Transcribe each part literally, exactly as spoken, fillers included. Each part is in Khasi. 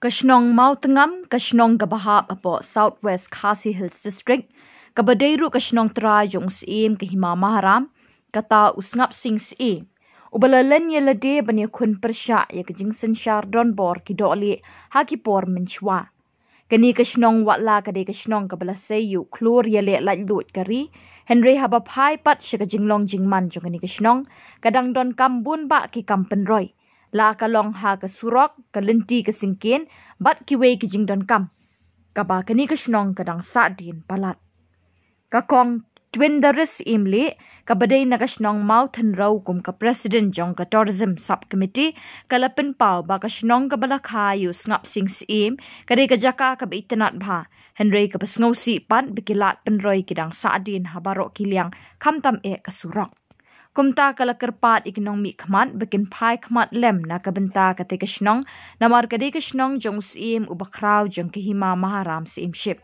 Ka shnong Mawtngam, ka shnong kaba hap hapoh South West Khasi Hills District, kaba dei ruh ka shnong trai jong u Syiem ka Hima Maharam, kata u Sngap Sing Syiem, uba la len ïa lade ban ïakhun pyrshah ïa ka jingsynshar donbor ki dohlieh ha ki por mynshuwa. Kane ka shnong, wat la ka dei ka shnong kaba la sei ïa u khlur ïaleh laitluid ka ri, hynrei haba phai pat sha ka jinglong jingman jong kane ka shnong, ka dang donkam bun bah ki kam pynroi, la ka long ha ka surok, ka lynti ka syngkien, bad kiwei ki jingdonkam, kaba kane ka shnong ka dang sahdien palat. Ka Kong Twindaris Imlieh, kaba dei na ka shnong Mawtynrew, kum ka President jong ka Tourism Sub Committee, ka la pynpaw ba ka shnong kaba la kha ïa u Sngap Sing Syiem ka dei ka jaka kaba itynnad bha, hynrei kaba sngewsih pat ba ki lad pynroi ki dang sahdien ha baroh ki liang, khamtam eh ka surok. Kumta ka la kyrpad ïa ki nongmihkhmat ba kin phai khmat lem na ka bynta kata ka shnong, namar ka dei ka shnong jong u Syiem uba khraw jong ka Hima Maharam Syiemship.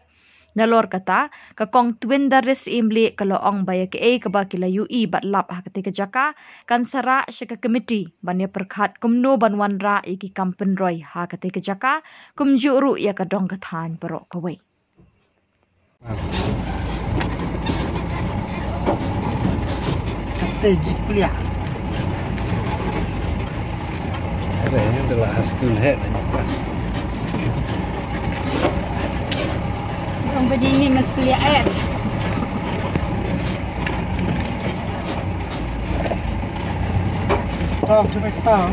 Nalor kata, ka Kong Twindaris Imlieh ka la ong ba ïa kaei kaba ki la ïohi bad lap ha kata ka jaka, kan sa rah sha ka komiti ban ïa pyrkhat kumno ban wanrah ïa ki kam pynroi ha kata ka jaka, kumjuh ruh ïa ka dong ka thaiñ baroh kawei. Kata ji plia. Ada yang telah hasil het. Ang ba ji ni mat plia eh. Tao, cuba tao.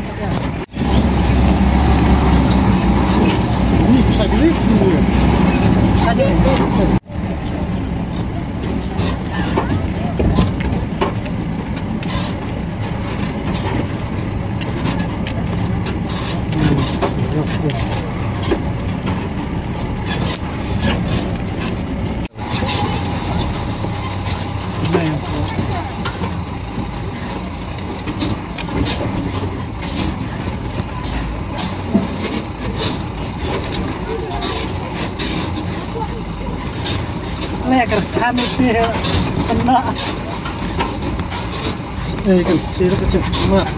Leh kerja nih, kena. Saya kan tidak kecil mat.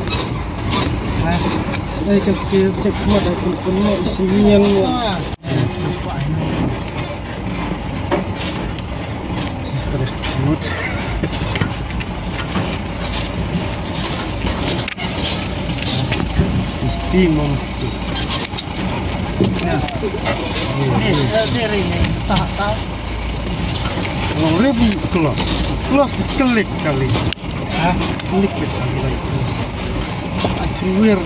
Saya kan tidak kecil mat, aku kena isi minyak. Just a minute. Steam on. Long rebu kelas. Kelas klik kali. Ha? Klik kali. Aku wir.